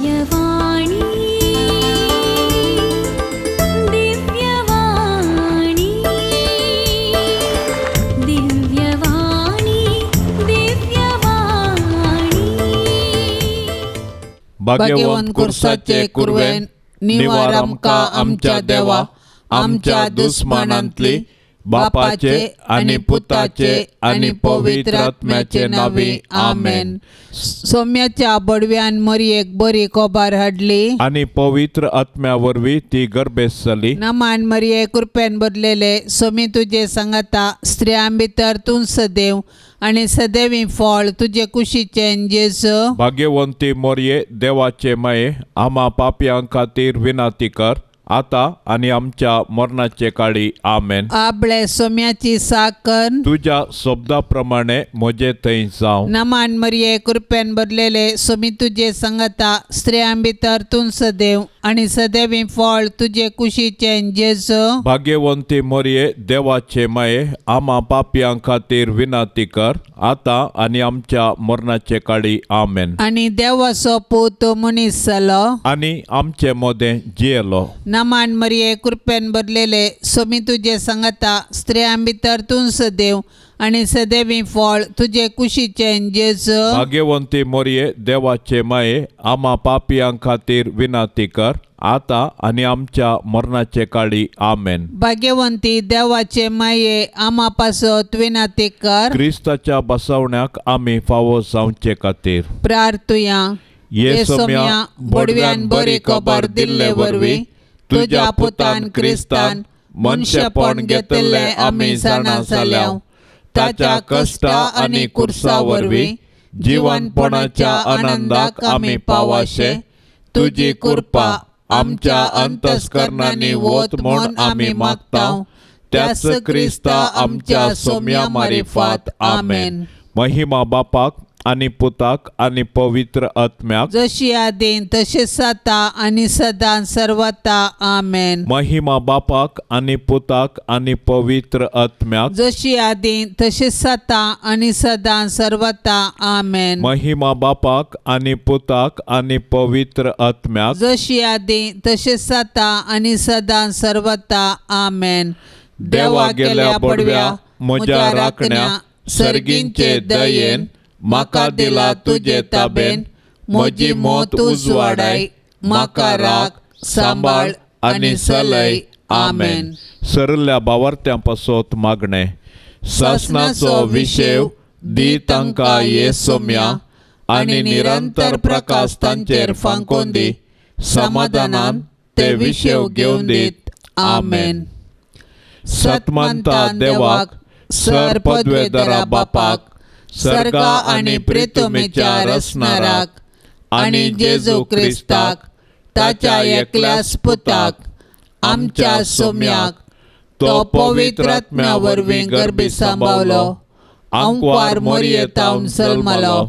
दिव्यवाणी दिव्यवाणी दिव्यवाणी दिव्यवाणी. भाग्यवंत कुर्साचे कुरवेन निवार आमकां आमच्या देवा आमच्या दुस्मानांतली बापाचे आनी पुताचे आनी पवित्र आत्म्याचे नांवी आमेन. सोम्याच्या बडव्यान मरयेक बरी कोबार हाडली आनी पवित्र आत्म्या वरवीं ती गर्भेस्त जाली. नमान मरिये कृपेन भरलेले सोमी तुजे सांगाता स्त्रियां भितर तूं सदैव आनी सदैवी फळ तुजे कुशीचें जेजू. भाग्यवंती मोरये देवाचे माये आमा पापयां खातीर विनाती कर आता आनी आमच्या मरणाचे काळी आमेन. आपले सोम्याची साकर तुज्या शब्दा प्रमाणे म्हजे थंय जावं. नमान मरिये कृपेन भरलेले सोमी तुजे सांगाता स्त्रियां भितर तूं सदैव आनी सदैवी फळ तुजे कुशीचें जेजू. भाग्यवंती मोरये देवाचे माये आमा पापयां खातीर विनाती कर आता आनी आमच्या मरणाचे काळी आमेन. आनी देवाचो पूत मनीस जालो आनी आमचे मदें जियेलो. नमान मरिये कृपेन भरलेले सोमी तुजे सांगाता स्त्रियां भितर तूं सदैव आनी सदैवी फळ तुजे कुशीचें जेजू. भाग्यवंती मोरये देवाचे माये आमा पापयां खातीर विनाती कर आता आनी आमच्या मरणाचे काळी आमेन. भाग्यवंती देवाचे माये आमा पासत विनाती कर. क्रिस्ताच्या बसवण्याक आमी फावो जावचे खातीर प्रार्थुया. ये सोम्या बडव्यान बरी खबर दिल्ले वरवीं तुज्या पुतान क्रिस्तान मनशेपण घेतिल्लें आमी जाणा जाल्या. ताच्या कश्टा आनी कुर्सा वरवीं जिवनपणाच्या आनंदाक आमी पावाशे तुजी कृपा आमच्या अंतस्करणांनी वत म्हूण आमी मागता. त्याच क्रिस्ता आमच्या सोम्या मारिफात आमेन. महिमा बापाक आनी पुताक आनी पवित्र आत्म्याक जशी आदीन तशें आतां आनी सदां सर्वता आमेन. महिमा बापाक आनी पुताक आनी पवित्र आत्म्याक जशी आदीन तशें आतां आनी सदां सर्वता आमेन. महिमा बापाक आनी पुताक आनी पवित्र आत्म्याक जशी आदीन तशें आतां आनी सदां सर्वता आमेन. देवा गेल्या बडव्या म्हज्या राखण्या सर्गींचे दयेन म्हाका दिला तुजे ताबेन म्हजी मत उजवाडाय म्हाका राख सांबाळ आनी सलय आमेन. सरल्या बावर्त्यां पासत मागणें सासणाचो विशेव दी तांकां ये सोम्या आनी निरंतर प्रकाश तांचेर फांकोन दी समाधानान ते विशेव घेवन दीत आमेन. सतमंता देवाक सर पदवेदरा बापाक सर्गा आनी प्रितुमेच्या रचणाराक आनी जेजू क्रिस्ताक ताच्या एकल्याच पुताक आमच्या सोम्याक तो पवित्र आत्म्या वरवीं गर्भी सांबावलो आंकवार मोरयेतावन जल्मलो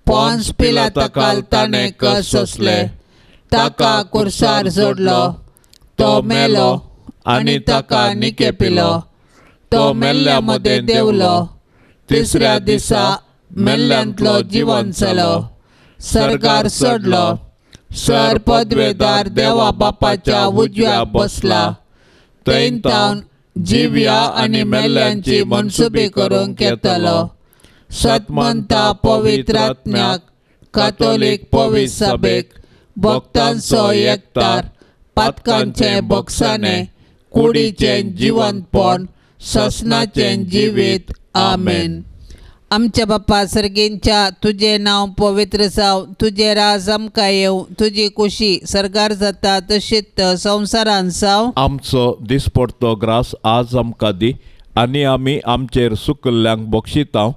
पोन्स पिलाताकाल ताणें कस सोंसले ताका कुर्सार जोडलो तो मेलो आनी ताका निकेपिलो तो मेल्ल्या मदें देंवलो तिसऱ्या दिसा मेल्ल्यांतलो जिवन जालो सर्गार चडलो सर पदवेदार देवा बापाच्या उजव्याक बसला थंय तावन जिव्या आनी मेल्ल्यांची मनसुबी करूंक येतलो. सतमंता पवित्र आत्म्याक कातोलीक पवित्र सभेक भक्तांचो एकतार पातकांचें बक्षाणें कुडीचें जिवंतपण ससनाचें जिवीत आमेन. आमच्या बापा सर्गींच्या तुजें नांव पवित्र जावं तुजें राज आमकां येवं तुजी कुशी सर्गार जाता तशीच संवसारान जावं. आमचो दिसपडतो ग्रास आज आमकां दी आनी आमी आमचेर सुकल्ल्यांक बक्षिता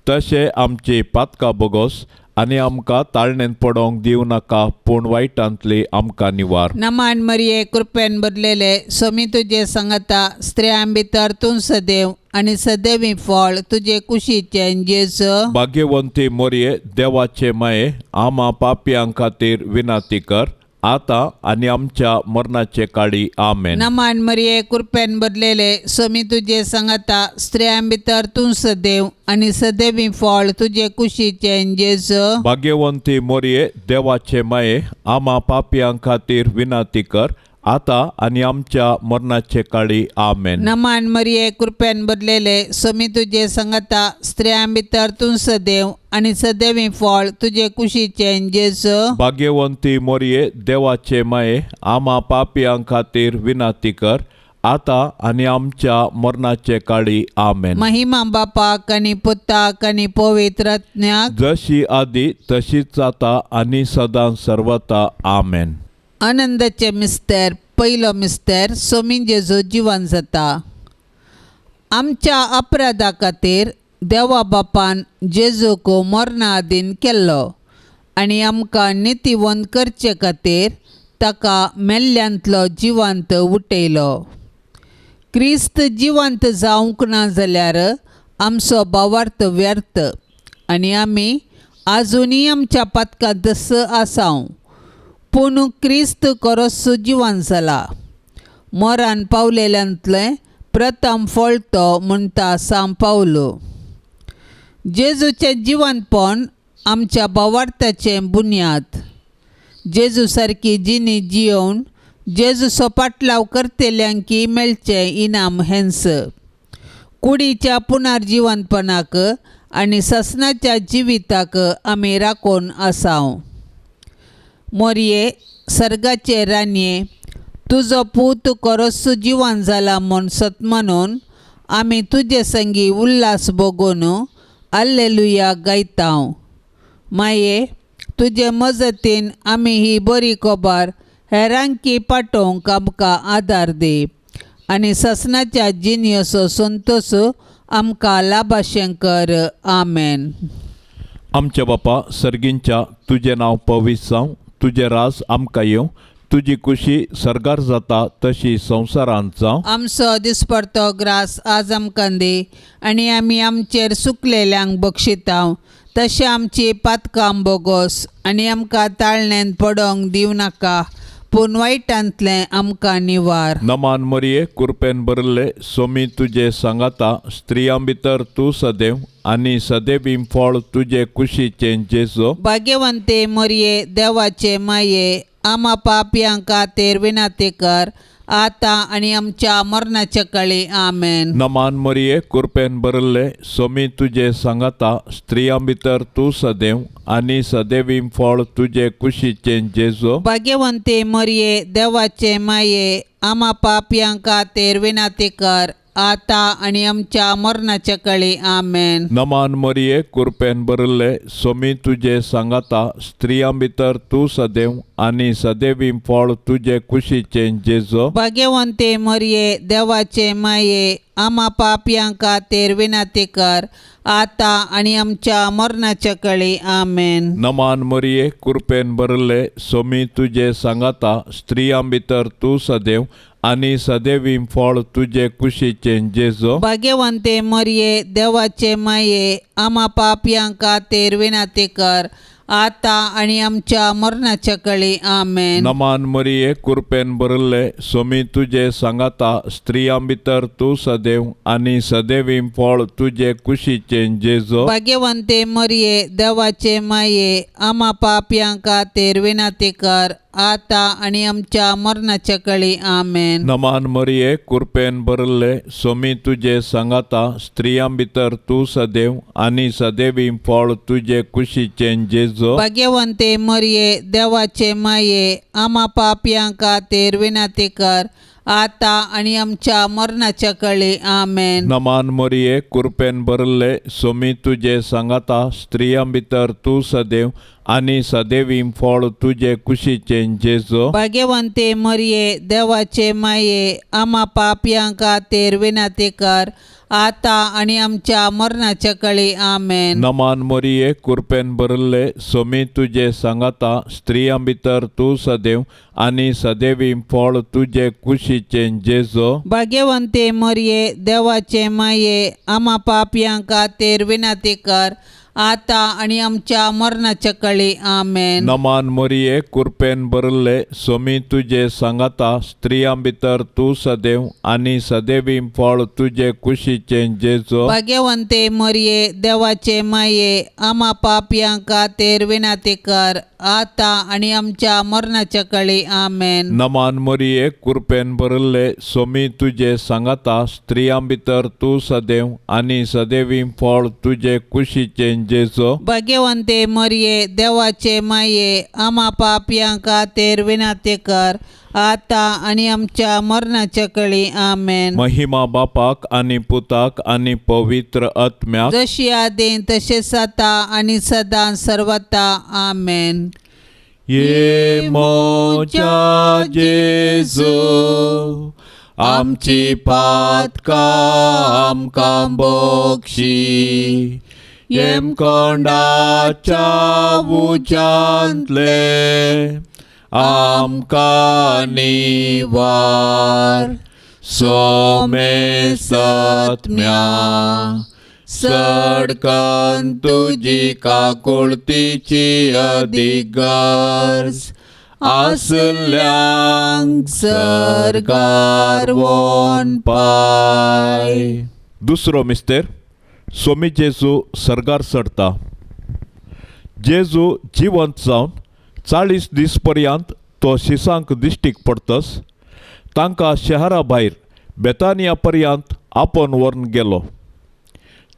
तशें आमची पातकां बोगोस आनी आमकां ताळणेन पडोवंक दिवं नाका पूण वायटांतली आमकां निवार. नमान मरिये कृपेन भरलेले सोमी तुजे सांगाता स्त्रियां भितर तूं सदैव आनी सदैवी फळ तुजे कुशीचें जेजू. भाग्यवंती मोरये देवाचे माये आमा पापयां खातीर विनाती कर आतां आनी आमच्या मरणाचे काळी. आमेन. नमान मरिये कृपेन भरलेले स्वामी तुजे सांगाता, स्त्रियां भितर तूं सदैव आनी सदैवी फळ तुजे कुशीचें जेजू. भाग्यवंती मोरये देवाचे माये, आमा पापयां खातीर विनंती कर आतां आनी आमच्या मरणाचे काळी. आमेन. नमान मरिये कृपेन भरलेले स्वामी तुजे सांगाता, स्त्रियां भितर तूं सदैव आनी सदैवी फळ तुजे कुशीचें जेजू. भाग्यवंती मोरये देवाचे माये, आमा पापयां खातीर विनंती कर आतां आनी आमच्या मरणाचे काळी. आमेन. महिमा बापाक आनी पुताक आनी पवित्र आत्म्याक, जशी आदी तशीच आतां आनी सदां सर्वता. आमेन. आनंदाचे मिस्तेर. पयलो मिस्तेर, सोमी जेजू जिवन जाता. आमच्या अपराधा खातीर देवा बापान जेजूक मरणा आदीन केल्लो आनी आमकां नितीवंत करचे खातीर ताका मेल्ल्यांतलो जिवंत उठयलो. क्रिस्त जिवंत जावंक ना जाल्यार आमचो भावार्थ व्यर्थ आनी आमी आजुनूय आमच्या पातकांत आसाव. पूण क्रिस्त खरोच जिवन जाला, मरण पावलेल्यांतलें प्रथम फळ तो म्हणटा सांव पावलो. जेजूचें जिवनपण आमच्या भावार्थाचें बुन्याद. जेजू सारकी जिणी जियोवन जेजूचो पाटलाव करतल्यांकी मेळचें इनाम हेंच. कुडीच्या पुनर्जिवनपणाक आनी ससनाच्या जिविताक आमी राखून आसाव. मोरये सर्गाचे रानये, तुजो पूत खरोच जिवन जाला म्हूण सत म्हणून आमी तुजे संगी उल्हास भोगून आल्लेलुया गायताव. माये तुजे मजतीन आमी ही बरी खबर हेरांकी पाठोवंक आमकां आदार दी आनी ससनाच्या जिणेचो संतोश आमकां लाभाशें कर. आमेन. आमच्या बापा सर्गींच्या, तुजें नांव पवित्र जावं, तुजें राज आमकां येवं, तुजी कुशी सर्गार जाता तशी संवसारांत जावं. आमचो दिसपडतो ग्रास आज आमकां दी आनी आमी आमचेर सुकलेल्यांक बक्षिताव तशें आमची पातकां बोगोस आनी आमकां ताळण्यान पडोंक दिवं नाका, पूण वायटांतलें आमकां निवार. नमान मरिये कृपेन भरिल्ले सोमी तुजे सांगाता, स्त्रियां भितर तूं सदैव आनी सदैवी फळ तुजे कुशीचें जेजू. भाग्यवंते मरिये देवाचे माये, आमा पापयां खातीर विनंती कर आतां आनी आमच्या मरणाच्या काळी. आमेन. नमान मरिये कृपेन भरिल्ले सोमी तुजे सांगाता, स्त्रियां भितर तूं सदैव आनी सदैवी फळ तुजे कुशीचें जेजू. भाग्यवंते मरिये देवाचे माये, आमा पापयां खातीर विनंती कर आतां आनी आमच्या मरणाच्या काळी. आमेन. नमान मरिये कृपेन भरिल्ले सोमी तुजे सांगाता, स्त्रियां भितर तूं सदैव आनी सदैवी फळ तुजे कुशीचें जेजू. भाग्यवंते मरिये देवाचे माये, आमा पापयां खातीर विनंती कर आतां आनी आमच्या मरणाच्या काळी. आमेन. नमान मरिये कृपेन भरिल्ले सोमी तुजे सांगाता, स्त्रियां भितर तूं सदैव आनी सदैवी फळ तुजे कुशीचें जेजू. भाग्यवंते मरिये देवाचे माये, आमा पापयां खातीर विनंती कर आतां आनी आमच्या मरणाच्या काळी. आमेन. नमान मरिये कृपेन भरिल्ले सोमी तुजे सांगाता, स्त्रियां भितर तूं सदैव आनी सदैवी फळ तुजे कुशीचें जेजू. भाग्यवंते मरिये देवाचे माये, आमा पापयां खातीर विनंती कर आतां आनी आमच्या मरणाच्या काळी. आमेन. नमान मरिये कृपेन भरिल्ले सोमी तुजे सांगाता, स्त्रियां भितर तूं सदैव आनी सदैवी फळ तुजे कुशीचें जेजू. भाग्यवंते मरिये देवाचे माये, आमा पापयां खातीर विनंती कर आतां आनी आमच्या मरणाच्या काळी. आमेन. नमान मरिये कृपेन भरिल्ले सोमी तुजे सांगाता, स्त्रियां भितर तूं सदैव आनी सदैवी फळ तुजे कुशीचें जेजू. भाग्यवंते मरिये देवाचे माये, आमा पापयां खातीर विनंती कर आतां आनी आमच्या मरणाच्या काळी. आमेन. नमान मरिये कृपेन भरिल्ले सोमी तुजे सांगाता, स्त्रियां भितर तूं सदैव आनी सदैवी फळ तुजे कुशीचें जेजू. भाग्यवंते मरिये देवाचे माये, आमा पापयां खातीर विनंती कर आतां आनी आमच्या मरणाच्या काळी. आमेन. नमान मोरये, कुरपेन भरिल्ले, सोमी तुजे सांगाता, स्त्रियां भितर तूं सदैव आनी सदैवी फळ तुजे कुशीचें जेजो. भाग्यवंते मरये, देवाचे माये, आमा पापयां खातीर विनंती कर, आतां आनी आमच्या मरणाच्या काळी. आमेन. नमान मोरये, कुरपेन भरिल्ले, सोमी तुजे सांगाता, स्त्रियां भितर तूं सदैव आनी सदैवी फळ तुजे कुशीचें जेजो. भाग्यवंते मरये, देवाचे माये, आमा पापयां खातीर विनंती कर, आतां आनी आमच्या मरणाच्या काळी. आमेन. महिमा बापाक आनी पुताक आनी पवित्र आत्म्याक, जशी आदीं तशेंच आतां आनी सदां सर्वता. आमेन. ये मोजा जेजू, आमची पातकां आमकां बक्षी, येमकोंडाच्या उज्यांतले आमकां निवार, सोमे सत्म्या सडकन तुजी काकुळतीची अदीक गरज आसल्यांक सरकार वोन पाय. दुसरो मिस्तेर, सोमी जेजू सर्गार चडता. जेजू जिवंत जावन 40 दीस पर्यंत तो शिसांक दिश्टीक पडतस तांकां शहरा भायर बेतानिया पर्यंत आपोवन व्हरून गेलो.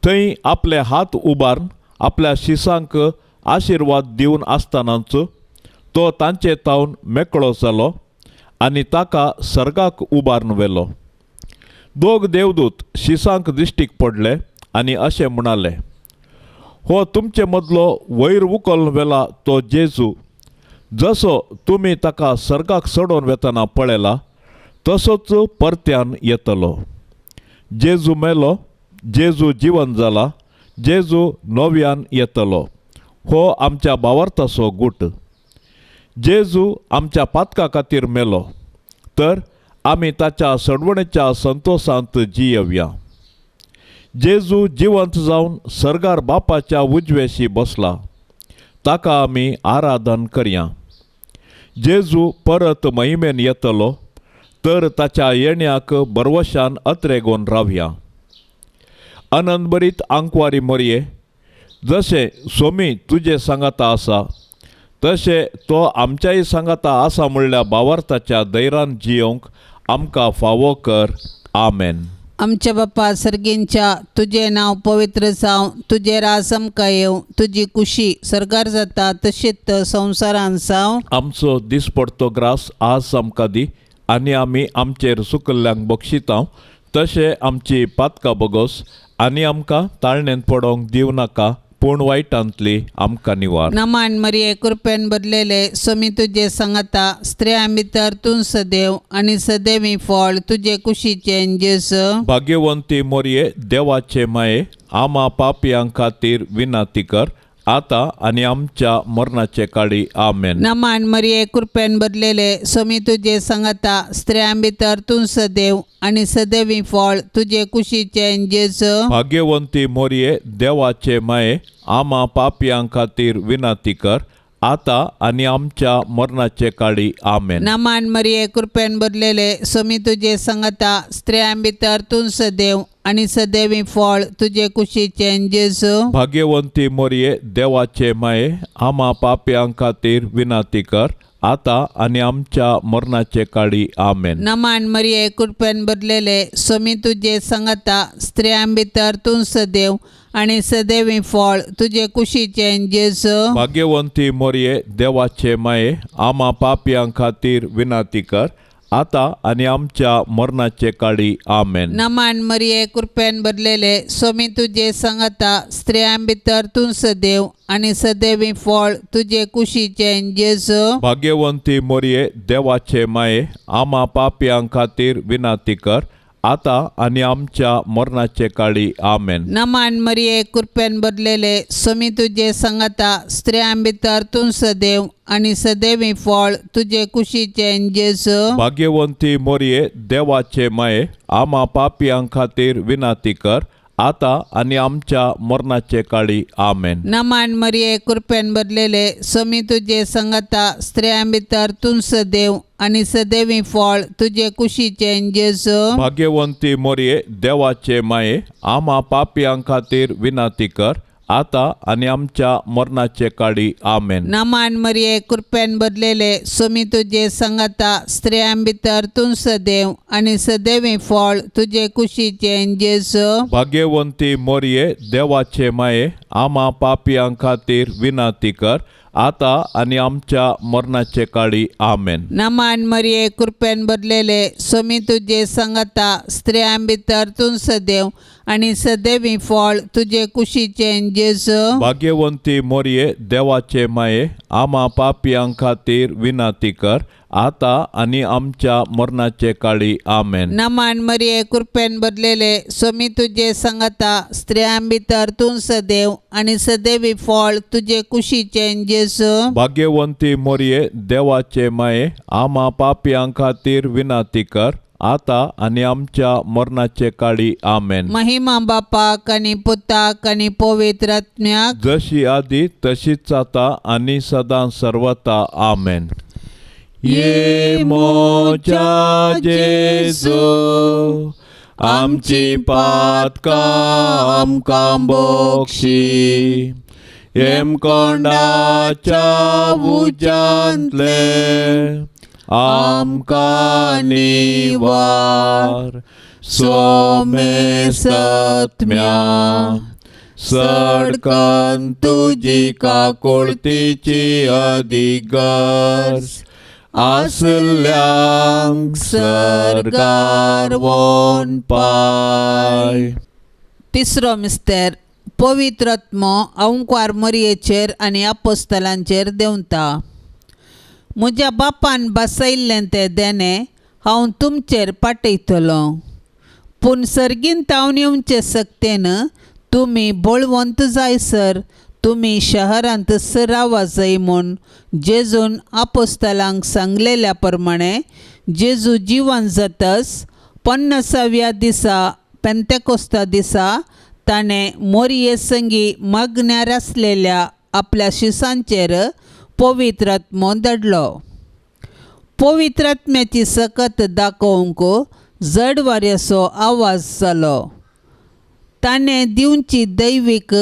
थंय आपले हात उबारून आपल्या शिसांक आशिर्वाद दिवन आसतनाच तो तांचे तावन मेकळो जालो आनी ताका सर्गाक उबारून व्हेलो. दोग देवदूत शिसांक दिश्टीक पडले आनी अशें म्हणाले, हो तुमचे मदलो वयर उखलून व्हेला तो जेजू, जसो तुमी ताका सर्गाक चडोवन वेतना पळयला तसोच परत्यान येतलो. जेजू मेलो, जेजू जिवन जाला, जेजू नव्यान येतलो. हो आमच्या भावार्थाचो गूट. जेजू आमच्या पातका खातीर मेलो तर आमी ताच्या सडवणेच्या संतोशांत जियेवया. जेजू जिवंत जावन सर्गार बापाच्या उजवेशी बसला, ताका आमी आराधन करया. जेजू परत महिमेन येतलो तर ताच्या येण्याक बरवशान अत्रेगोन रावया. आनंदभरीत आंकवारी मोरये, जशें सोमी तुजे सांगाता आसा तशें तो आमच्याय सांगाता आसा म्हणल्या भावार्थाच्या धैर्यान जियोवंक आमकां फावो कर. आमेन. आमच्या बापा सर्गींच्या, तुजें नांव पवित्र जावं, तुजें राज आमकां येवं, तुजी कुशी सर्गार जाता तशीच संवसारान जावं. आमचो दिसपडतो ग्रास आज आमकां दी आनी आमी आमचेर सुकल्ल्यांक बक्षितांव तशें आमची पातकां बगोस आनी आमकां ताळणेंत पडोवंक दिवं नाका, पूण वायटांतली आमकां निवार. नमान मरिये, कृपेन भरलेले, सोमी तुजे सांगाता, स्त्रियां भितर तूं सदैव आनी सदैवी फळ तुजे कुशीचें जेजू. भाग्यवंती मोरये, देवाचे माये, आमा पापयां खातीर विनंती कर, आतां आनी आमच्या मरणाचे काळी. आमेन. नमान मरिये, कृपेन भरलेले, सोमी तुजे सांगाता, स्त्रियां भितर तूं सदैव आनी सदैवी फळ तुजे कुशीचें जेजू. भाग्यवंती मोरये, देवाचे माये, आमा पापयां खातीर विनंती कर, आतां आनी आमच्या मरणाचे काळी. आमेन. नमान मरिये, कृपेन भरलेले, सोमी तुजे सांगाता, स्त्रियां भितर तूं सदैव आनी सदैवी फळ तुजे कुशीचें जेजू. भाग्यवंती मोरये, देवाचे माये, आमा पापयां खातीर विनंती कर, आतां आनी आमच्या मरणाचे काळी. आमेन. नमान मरिये, कृपेन भरलेले, सोमी तुजे सांगाता, स्त्रियां भितर तूं सदैव आनी सदैवी फळ तुजे कुशीचें जेजू. भाग्यवंती मोरये, देवाचे माये, आमा पापयां खातीर विनंती कर, आतां आनी आमच्या मरणाचे काळी. आमेन. नमान मरिये, कृपेन भरलेले, सोमी तुजे सांगाता, स्त्रियां भितर तूं सदैव आनी सदैवी फळ तुजे कुशीचें जेजू. भाग्यवंती मोरये, देवाचे माये, आमा पापयां खातीर विनंती कर, आतां आनी आमच्या मरणाचे काळी. आमेन. नमान मरिये, कृपेन भरलेले, सोमी तुजे सांगाता, स्त्रियां भितर तूं सदैव आनी सदैवी फळ तुजे कुशीचें जेजू. भाग्यवंती मोरये, देवाचे माये, आमा पापयां खातीर विनंती कर, आतां आनी आमच्या मरणाचे काळी. आमेन. नमान मरिये, कृपेन भरलेले, स्वामी तुजे संगता, स्त्रियां भितर तूं सदैव आनी सदैवी फळ तुजे कुशीचें जेजू. भाग्यवंती मोरये, देवाचे माये, आमा पापयां खातीर विनंती कर, आतां आनी आमच्या मरणाचे काळी. आमेन. नमान मरिये, कृपेन भरलेले, स्वामी तुजे संगता, स्त्रियां भितर तूं सदैव आनी सदैवी फळ तुजे कुशीचें जेजू. भाग्यवंती मोरये, देवाचे माये, आमा पापयां खातीर विनंती कर, आतां आनी आमच्या मरणाचे काळी. आमेन. नमान मरिये, कृपेन भरलेले, स्वामी तुजे संगता, स्त्रियां भितर तूं सदैव आनी सदैवी फळ तुजे कुशीचें जेजू. भाग्यवंती मोरये, देवाचे माये, आमा पापयां खातीर विनंती कर, आतां आनी आमच्या मरणाचे काळी. आमेन. नमान मरिये, कृपेन भरलेले, स्वामी तुजे संगता, स्त्रियां भितर तूं सदैव आनी सदैवी फळ तुजे कुशीचें जेजू. भाग्यवंती मोरये, देवाचे माये, आमा पापयां खातीर विनंती कर, आतां आनी आमच्या मरणाचे काळी. आमेन. महिमा बापाक आनी पुताक आनी पवित्र आत्म्याक, जशी आदी तशीच आतां आनी सदां सर्वता. आमेन. ये मोजा जेजू, आमची पातकां आमकां बोक्षी, हेमकोंडाच्या उज्यांतले आमकां निवार, सोमेसत्म्या सडकन तुजी काकुळतीची अधिगर्ज आसल्यांक सर्गार वोन पाय. तिसरो मिस्तेर, पवित्र आत्मो अंकुआर मरयेचेर आनी आपोस्तलांचेर देंवता. म्हज्या बापान बसयल्लें तें देणें हांव तुमचेर पाठयतलो, पूण सर्गीन तावन येवचे सक्तेन तुमी बळवंत जायसर तुमी शहरांत रावा जाय म्हूण जेजून आपोस्तलांक सांगलेल्या प्रमाणे जेजू जिवन जातच 50व्या दिसा पेंतेकोस्ता दिसा ताणें मोरये संगी मागण्यार आसलेल्या आपल्या शिसांचेर पवित्र आत्मो धाडलो. पवित्र आत्म्याची सकत दाखोवंक जड वाऱ्याचो आवाज जालो. ताणें दिवची दैवीक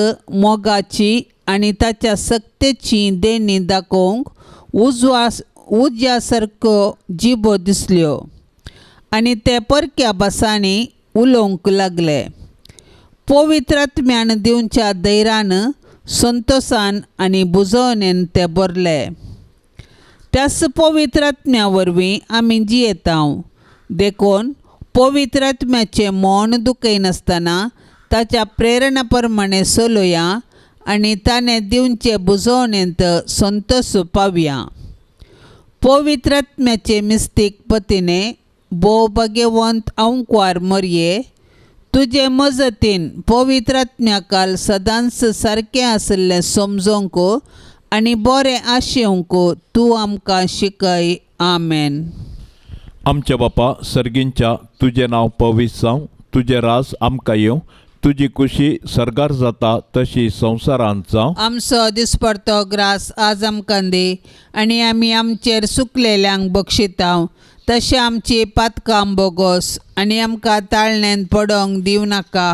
मोगाची आनी ताच्या सक्तेची देणी दाखोवंक उज्या सारक्यो जिबो दिसल्यो आनी ते परक्या भासांनी उलोवंक लागले. पवित्र आत्म्यान दिवच्या धैर्यान, संतोसान आनी बुजवणेन ते भरले. त्याच पवित्र आत्म्या वरवीं आमी जियेता, देखून पवित्र आत्म्याचें मन दुखयनासतना ताच्या प्रेरणा प्रमाणे चलुया आनी ताणें दिवचे बुजवणेंत संतोष पावया. पवित्र आत्म्याचे मिस्तीक पतीने भोव भाग्यवंत अंकुआर मरये, तुजे मजतीन पवित्र आत्म्याकाल सदांच सारकें आशिल्लें समजोंक आनी बरें आशेवंक तूं आमकां शिकय. आमेन. आमच्या बापा सर्गींच्या, तुजें नांव पवित्र जावं, तुजें राज आमकां येवं, तुजी कुशी सर्गार जाता तशी संवसारांत जावं. आमचो दिसपडतो ग्रास आज आमकां दी आनी आमी आमचेर सुकलेल्यांक बक्षितांव तशें आमची पातकां बोगोस आनी आमकां ताळणेन पडोंक दिवं नाका,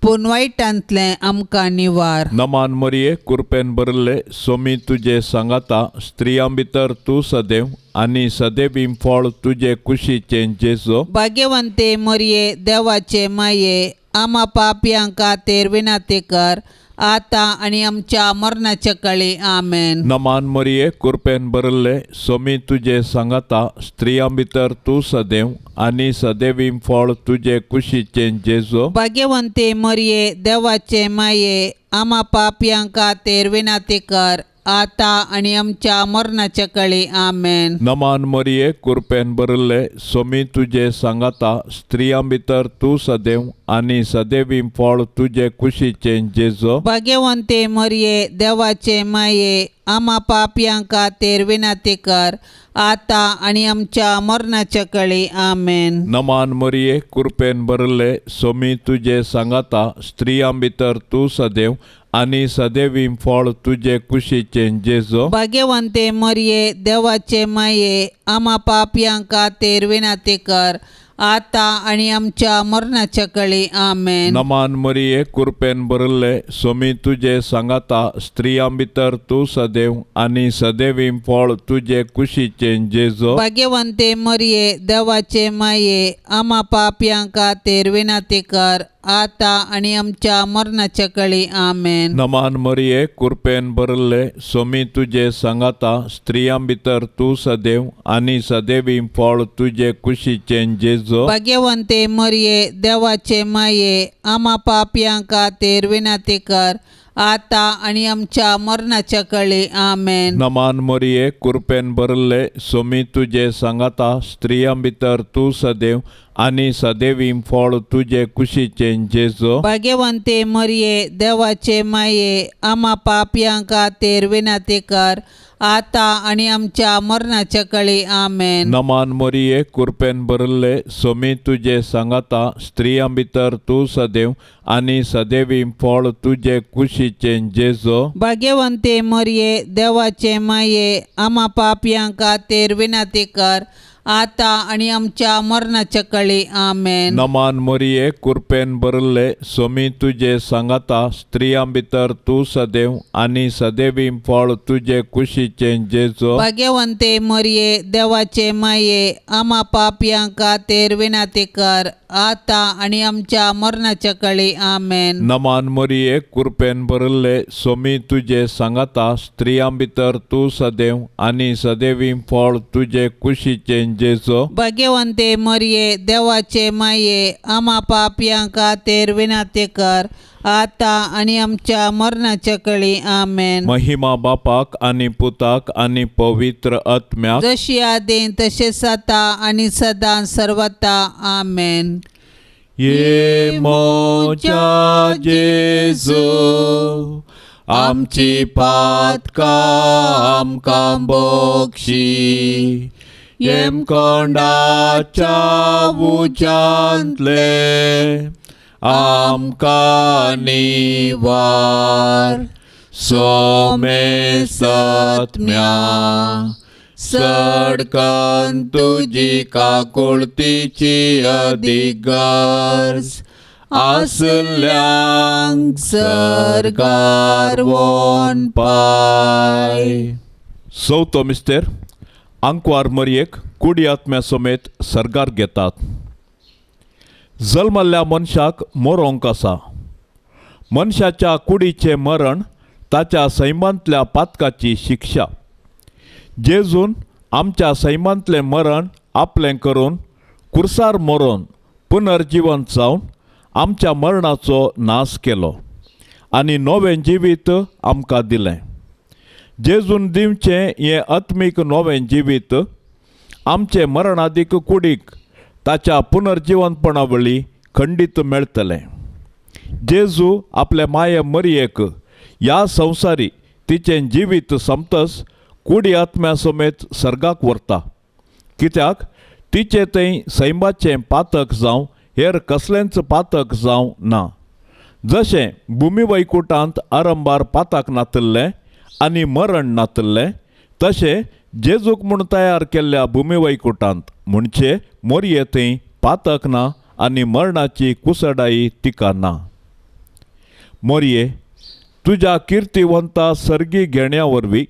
पूण वायटांतलें आमकां निवार. नमान मरिये, कृपेन भरिल्ले, सोमी तुजे सांगाता, स्त्रियां भितर तूं सदैव आनी सदैवी फळ तुजे कुशीचें जेजू. भाग्यवंते मरिये, देवाचे माये, आमा पापयां खातीर विनंती कर, आतां आनी आमच्या मरणाच्या काळी. आमेन. नमान मरिये, कृपेन भरिल्ले, सोमी तुजे सांगाता, स्त्रियां भितर तूं सदैव आनी सदैवी फळ तुजे कुशीचें जेजू. भाग्यवंते मरिये, देवाचे माये, आमा पापयां खातीर विनंती कर, आतां आनी आमच्या मरणाच्या कळी. आमेन. नमान मरिये, कुरपेन भरिल्ले, सोमी तुजे सांगाता, स्त्रियां भितर तूं सदैव आनी सदैवी फळ तुजे कुशीचें जेजो. भाग्यवंते मरिये, देवाचे माये, आमा पापयां खातीर विनंती कर, आतां आनी आमच्या मरणाच्या कळी. आमेन. नमान मरिये, कुरपेन भरिल्ले, सोमी तुजे सांगाता, स्त्रियां भितर तूं सदैव आनी सदैवी फळ तुजे कुशीचें जेजो. भाग्यवंते मरिये, देवाचे माये, आमा पापयां खातीर विनंती कर, आतां आनी आमच्या मरणाच्या कळी. आमेन. नमान मरिये, कुरपेन भरिल्ले, सोमी तुजे सांगाता, स्त्रियां भितर तूं सदैव आनी सदैवी फळ तुजे कुशीचें जेजो. भाग्यवंते मरिये, देवाचे माये, आमा पापयां खातीर विनंती कर, आतां आनी आमच्या मरणाच्या कळी. आमेन. नमान मरिये, कुरपेन भरिल्ले, सोमी तुजे सांगाता, स्त्रियां भितर तूं सदैव आनी सदैवी फळ तुजे कुशीचें जेजो. भाग्यवंते मरिये, देवाचे माये, आमा पापयां खातीर विनंती कर, आतां आनी आमच्या मरणाच्या कळी. आमेन. नमान मरिये, कुरपेन भरिल्ले, सोमी तुजे सांगाता, स्त्रियां भितर तूं सदैव आनी सदैवी फळ तुजे कुशीचें जेजो. भाग्यवंते मरिये, देवाचे माये, आमा पापयां खातीर विनंती कर, आतां आनी आमच्या मरणाच्या कळी. आमेन. नमान मरिये, कुरपेन भरिल्ले, सोमी तुजे सांगाता, स्त्रियां भितर तूं सदैव आनी सदैवी फळ तुजे कुशीचें जेजो. भाग्यवंते मरिये, देवाचे माये, आमा पापयां खातीर विनंती कर, आतां आनी आमच्या मरणाच्या कळी. आमेन. नमान मरिये, कुरपेन भरिल्ले, सोमी तुजे सांगाता, स्त्रियां भितर तूं सदैव आनी सदैवी फळ तुजे कुशीचें जेजो. भाग्यवंते मरिये, देवाचे माये, आमा पापयां खातीर विनंती कर, आतां आनी आमच्या मरणाच्या कळी. आमेन. नमान मरिये, कुरपेन भरिल्ले, सोमी तुजे सांगाता, स्त्रियां भितर तूं सदैव आनी सदैवी फळ तुजे कुशीचें जेजो. भाग्यवंते मरिये, देवाचे माये, आमा पापयां खातीर विनंती कर, आतां आनी आमच्या मरणाच्या कळी. आमेन. महिमा बापाक आनी पुताक आनी पवित्र आत्म्याक, जशी आदीं तशेंच आतां आनी सदां सर्वता. आमेन. ये मोच्या जेजू, आमची पातकां आमकां बक्षी, येमकोंडाच्या उज्यांतले आमकां निवार, सोमे सत्म्या सडकन तुजी काकुळतीची अदीक गरज आसल्यांक सरकार वोन पाय. चवथो मिस्तेर, आंकवार मरयेक कुडी आत्म्या समेत सर्गार घेतात. जल्मल्ल्या मनशाक मरोंक आसा. मनशाच्या कुडीचें मरण ताच्या सैमांतल्या पातकाची शिक्षा. जेजून आमच्या सैमांतलें मरण आपलें करून कुर्सार मरोन पुनर्जिवंत जावन आमच्या मरणाचो नाश केलो आनी नवें जिवीत आमकां दिलें. जेजून दिवचें हें आत्मीक नवें जिवीत आमचे मरणादीक कुडीक ताच्या पुनर्जिवंतपणा वळी खंडीत मेळटलें. जेजू आपले माये मरयेक ह्या संवसारी तिचें जिवीत सोंपतच कुडी आत्म्या समेत सर्गाक व्हरता, कित्याक तिचें थंय सैमाचें पातक जावं हेर कसलेंच पातक जावं ना. जशें भुमी वैकुटांत आरंभार पाताक नातिल्लें आनी मरण नातिल्लें, तशें जेजूक म्हूण तयार केल्ल्या भुमी वैकुटांत म्हणचे मोरये थंय पातक ना आनी मरणाची कुसडाई तिका ना. मोरये, तुज्या किर्तिवंता सर्गी घेण्या वरवीं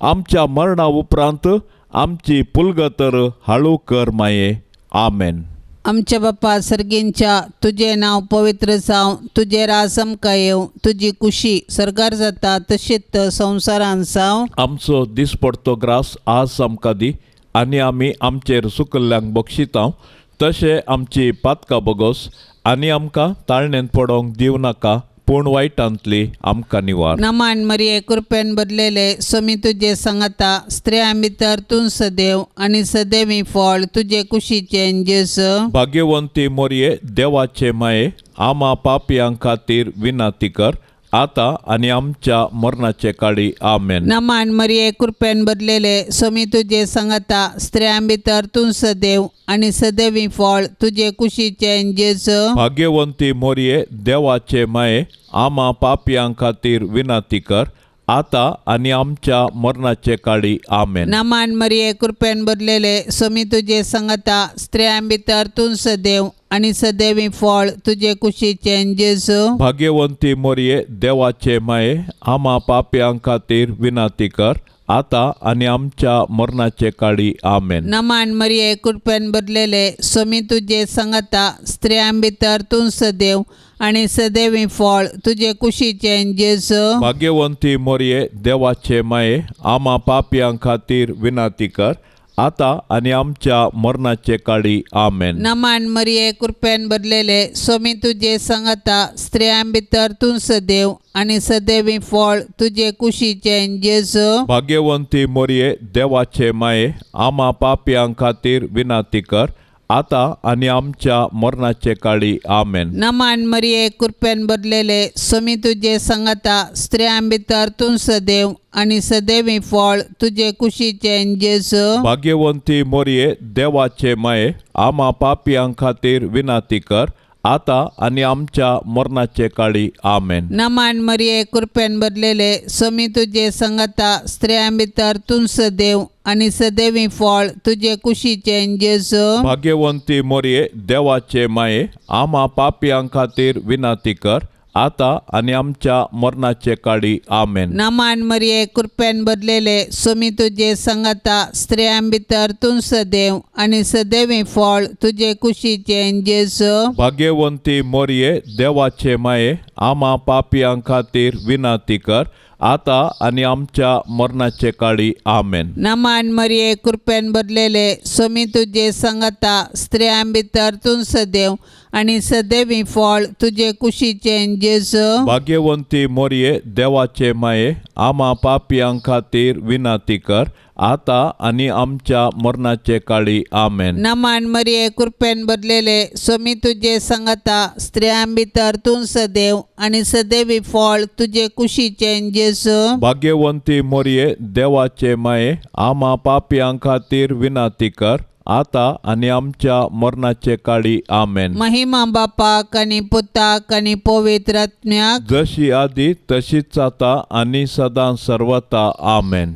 आमच्या मरणा उपरांत आमची पुलगतर हाळू कर माये. आमेन. आमच्या बाप्पा सर्गींच्या, तुजें नांव पवित्र जावं, तुजें राज आमकां येवं, तुजी कुशी सर्गार जाता तशीच संवसारान जावं. आमचो दिसपडतो ग्रास आज आमकां दी आनी आमी आमचेर सुकल्ल्यांक बक्षितांव तशें आमची पातकां बोगोस आनी आमकां ताळणेंत पडोंक दिवं नाका, पूण वायटांतली आमकां निवार. नमान मरिये कृपेन भरलेले स्वामी तुजे सांगाता, स्त्रियां भितर तूं सदैव आनी सदैवी फळ तुजे कुशीचें जेजू. भाग्यवंती मोरये देवाचे माये, आमा पापयां खातीर विनंती कर आतां आनी आमच्या मरणाचे काळी. आमेन. नमान मरिये कृपेन भरलेले स्वामी तुजे सांगाता, स्त्रियां भितर तूं सदैव आनी सदैवी फळ तुजे कुशीचें जेजू. भाग्यवंती मोरये देवाचे माये, आमा पापयां खातीर विनंती कर आतां आनी आमच्या मरणाचे काळी. आमेन. नमान मरिये कृपेन भरलेले स्वामी तुजे सांगाता, स्त्रियां भितर तूं सदैव आनी सदैवी फळ तुजे कुशीचें जेजू. भाग्यवंती मोरये देवाचे माये, आमा पापयां खातीर विनंती कर आतां आनी आमच्या मरणाचे काळी. आमेन. नमान मरिये कृपेन भरलेले स्वामी तुजे सांगाता, स्त्रियां भितर तूं सदैव आनी सदैवी फळ तुजे कुशीचें जेजू. भाग्यवंती मोरये देवाचे माये, आमा पापयां खातीर विनंती कर आतां आनी आमच्या मरणाचे काळी. आमेन. नमान मरिये कृपेन भरलेले स्वामी तुजे सांगाता, स्त्रियां भितर तूं सदैव आनी सदैवी फळ तुजे कुशीचें जेजू. भाग्यवंती मोरये देवाचे माये, आमा पापयां खातीर विनंती कर आतां आनी आमच्या मरणाचे काळी. आमेन. नमान मरिये कृपेन भरलेले स्वामी तुजे सांगाता, स्त्रियां भितर तूं सदैव आनी सदैवी फळ तुजे कुशीचें जेजू. भाग्यवंती मोरये देवाचे माये, आमा पापयां खातीर विनंती कर आतां आनी आमच्या मरणाचे काळी. आमेन. नमान मरिये कृपेन भरलेले स्वामी तुजे सांगाता, स्त्रियां भितर तूं सदैव आनी सदैवी फळ तुजे कुशीचें जेजू. भाग्यवंती मोरये देवाचे माये, आमा पापयां खातीर विनंती कर आतां आनी आमच्या मरणाचे काळी. आमेन. नमान मरिये कृपेन भरलेले स्वामी तुजे सांगाता, स्त्रियां भितर तूं सदैव आनी सदैवी फळ तुजे कुशीचें जेजू. भाग्यवंती मोरये देवाचे माये, आमा पापयां खातीर विनंती कर आतां आनी आमच्या मरणाचे काळी. आमेन. नमान मरिये कृपेन भरलेले स्वामी तुजे सांगाता, स्त्रियां भितर तूं सदैव आनी सदैवी फळ तुजे कुशीचें जेजू. भाग्यवंती मोरये देवाचे माये, आमा पापयां खातीर विनंती कर आतां आनी आमच्या मरणाचे काळी. आमेन. नमान मरिये कृपेन भरलेले स्वामी तुजे सांगाता, स्त्रियां भितर तूं सदैव आनी सदैवी फळ तुजे कुशीचें जेजू. भाग्यवंती मोरये देवाचे माये, आमा पापयां खातीर विनंती कर आतां आनी आमच्या मरणाचे काळी. आमेन. महिमा बापाक आनी पुताक आनी पवित्र आत्म्याक, जशी आदी तशीच आतां आनी सदां सर्वता. आमेन.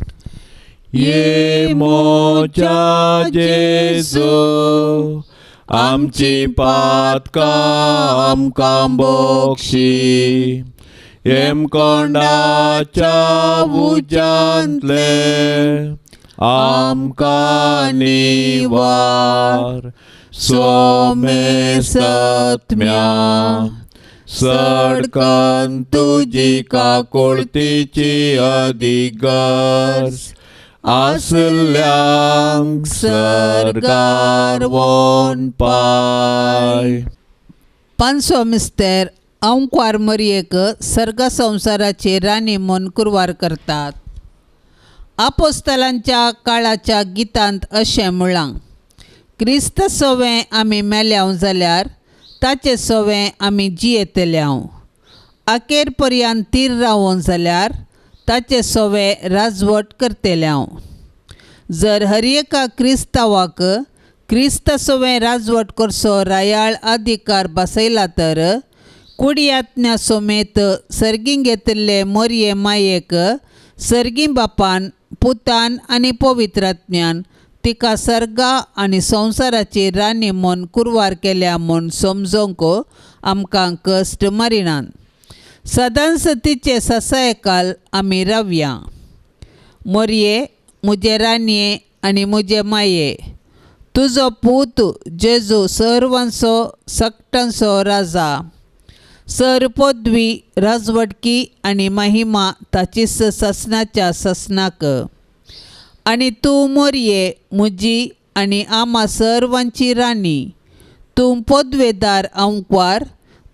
ये मोजा जेजू, आमची पातकां आमकां बक्षी, हेमकोंडाच्या उज्यांतले आमकां निवार. सोमे सत्म्या सडकन तुजी काकुळतीची अधिगर्ज आसल्यांक सर्गार वोन पाय. पांचवो मिस्तेर अंकवार मरयेक सर्ग संवसाराची राणी म्हूण कुरवार करतात. आपोस्तलांच्या काळाच्या गितांत अशें म्हळां, क्रिस्त सोवें आमी मेल्याव जाल्यार ताचे सोवें आमी जियेतल्याव, अखेर पर्यंत तीर रावोन जाल्यार ताचे सोवें राजवट करतल्याव. जर हर एका क्रिस्तांवाक क्रिस्त सोवें राजवट करचो रायाळ अधिकार बसयला तर कुडयात्न्या समेत सर्गीं घेतिल्ले मोरये मायेक सर्गीं बापान पुतान आनी पवित्रात्म्यान तिका सर्गा आनी संवसाराची राणी म्हूण कुरवार केल्या म्हूण समजोंक आमकां कश्ट मारिनात. सदांच तिचे ससायकाल आमी रावया. मोरये म्हजे राणये आनी म्हजे माये, तुजो पूत जेजू सर्वांचो सकटांचो राजा, सर पदवी राजवटकी आनी महिमा ताचीच ससनाच्या ससनाक. आनी तूं मोरये म्हजी आनी आमा सर्वांची राणी, तूं पदवेदार अंकवार,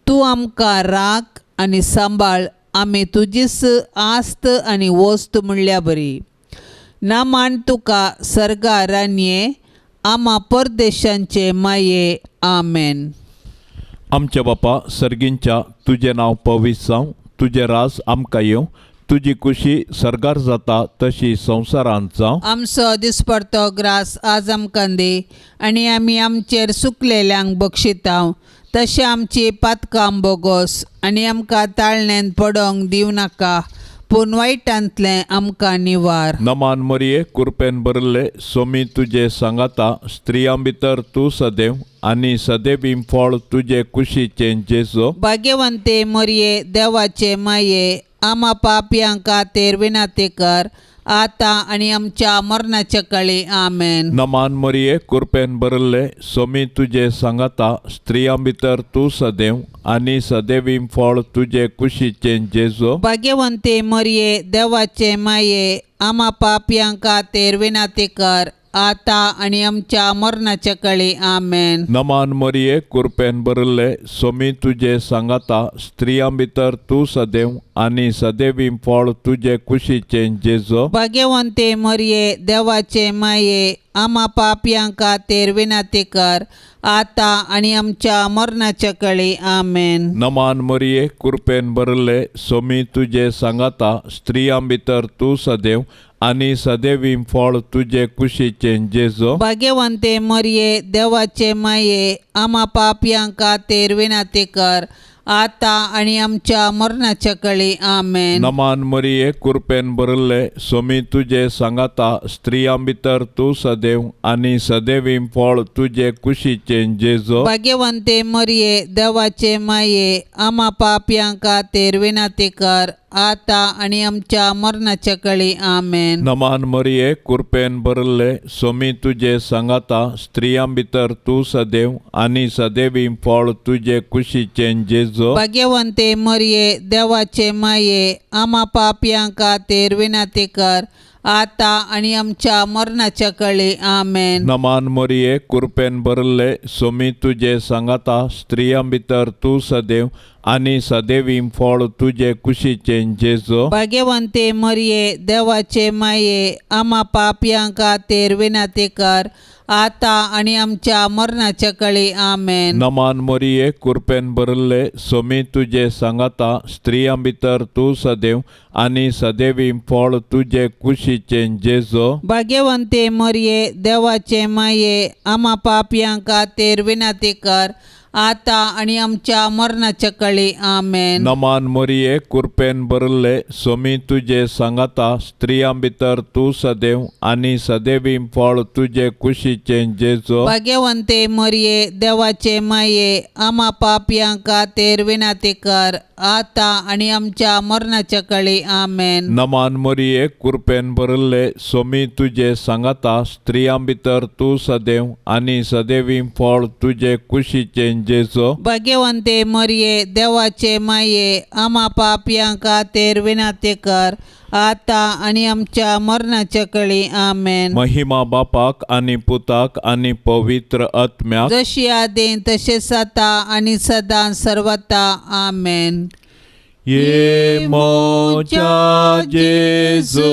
तूं आमकां राख आनी सांबाळ आमी तुजीच आस्त आनी वस्त म्हणल्या बरी. नामान तुका सर्गा रानये आमा परदेशांचे माये. आमेन. आमच्या बापा सर्गींच्या तुजें नांव पवित्र जावं, तुजें राज आमकां येवं, तुजी कुशी सर्गार जाता तशी संवसारांत जावं. आमचो दिसपडतो ग्रास आज आमकां दी आनी आमी आमचेर सुकलेल्यांक बक्षितांव तशें आमची पातकां बोगोस आनी आमकां ताळण्यांत पडोंक दिवं नाका पूण वायटांतलें आमकां निवार. नमान मरिये कुरपेन भरिल्ले सोमी तुजे सांगाता, स्त्रियां भितर तूं सदैव आनी सदैवी फळ तुजे कुशीचें जेजो. भाग्यवंते मरिये देवाचे माये आमा पापयां खातीर विनंती कर आतां आनी आमच्या मरणाच्या काळी. आमेन. नमान मरिये कुरपेन भरिल्ले सोमी तुजे सांगाता, स्त्रियां भितर तूं सदैव आनी सदैवी फळ तुजे कुशीचें जेजो. भाग्यवंते मरिये देवाचे माये आमा पापयां खातीर विनंती कर आतां आनी आमच्या मरणाच्या काळी. आमेन. नमान मरिये कुरपेन भरिल्ले सोमी तुजे सांगाता, स्त्रियां भितर तूं सदैव आनी सदैवी फळ तुजे कुशीचें जेजो. भाग्यवंते मरिये देवाचे माये आमा पापयां खातीर विनंती कर आतां आनी आमच्या मरणाच्या काळी. आमेन. नमान मरिये कुरपेन भरिल्ले सोमी तुजे सांगाता, स्त्रियां भितर तूं सदैव आनी सदैवी फळ तुजे कुशीचें जेजो. भाग्यवंते मरिये देवाचे माये आमा पापयां खातीर विनंती कर आतां आनी आमच्या मरणाच्या काळी. आमेन. नमान मरिये कुरपेन भरिल्ले सोमी तुजे सांगाता, स्त्रियां भितर तूं सदैव आनी सदैवी फळ तुजे कुशीचें जेजो. भाग्यवंते मरिये देवाचे माये आमा पापयां खातीर विनंती कर आतां आनी आमच्या मरणाच्या काळी. आमेन. नमान मरिये कुरपेन भरिल्ले सोमी तुजे सांगाता, स्त्रियां भितर तूं सदैव आनी सदैवी फळ तुजे कुशीचें जेजो. भाग्यवंते मरिये देवाचे माये आमा पापयां खातीर विनंती कर आतां आनी आमच्या मरणाच्या काळी. आमेन. नमान मरिये कुरपेन भरिल्ले सोमी तुजे सांगाता, स्त्रियां भितर तूं सदैव आनी सदैवी फळ तुजे कुशीचें जेजो. भाग्यवंते मरिये देवाचे माये आमा पापयां खातीर विनंती कर आतां आनी आमच्या मरणाच्या काळी. आमेन. नमान मरिये कुरपेन भरिल्ले सोमी तुजे सांगाता, स्त्रियां भितर तूं सदैव आनी सदैवी फळ तुजे कुशीचें जेजो. भाग्यवंते मरिये देवाचे माये आमा पापयां खातीर विनंती कर आतां आनी आमच्या मरणाच्या काळी. आमेन. नमान मरिये कुरपेन भरिल्ले सोमी तुजे सांगाता, स्त्रियां भितर तूं सदैव आनी सदैवी फळ तुजे कुशीचें जेजो. भाग्यवंते मरिये देवाचे माये आमा पापयां खातीर विनंती कर आतां आनी आमच्या मरणाच्या काळी. आमेन. नमान मरिये कुरपेन भरिल्ले सोमी तुजे सांगाता, स्त्रियां भितर तूं सदैव आनी सदैवी फळ तुजे कुशीचें जेजो. भाग्यवंते मरिये देवाचे माये आमा पापयां खातीर विनंती कर आतां आनी आमच्या मरणाच्या काळी. आमेन. महिमा बापाक आनी पुताक आनी पवित्र आत्म्याक, जशी आदीं तशेंच आतां आनी सदां सर्वता. आमेन. ये मोच्या जेजू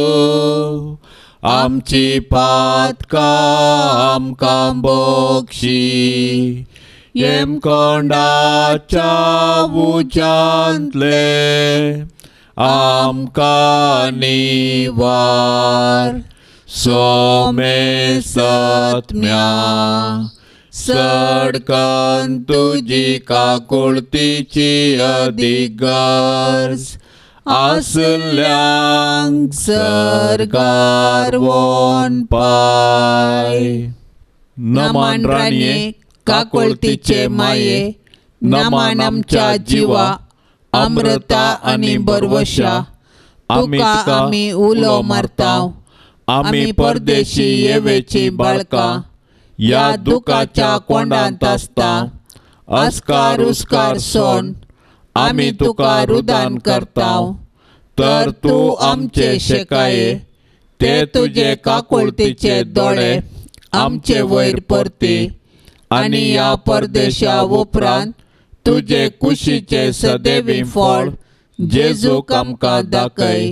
आमची पातकां आमकां बक्षी, येमकोंडाच्या उज्यांतले आमकां निवार, सोमे सत्म्या सडकन तुजी काकुळतीची अदीक गरज आसल्यांक सर्गार वोन पाय. नमान राणये काकुळतीचे माये नमान आमच्या जिवा अमृता आनी बरवशा, तुका आमी उलो मारतांव, आमी परदेशी येवेची बाळकां ह्या दुखाच्या कोंडांत आसता, अस्कार उस्कार सोन आमी तुका रुदान करतांव, तर तूं आमचे शेकाये ते तुजे काकुळतीचे दोळे आमचे वयर परती आनी ह्या परदेशा उपरांत तुजे कुशीचें सदैवी फळ जेजूक आमकां दाखय.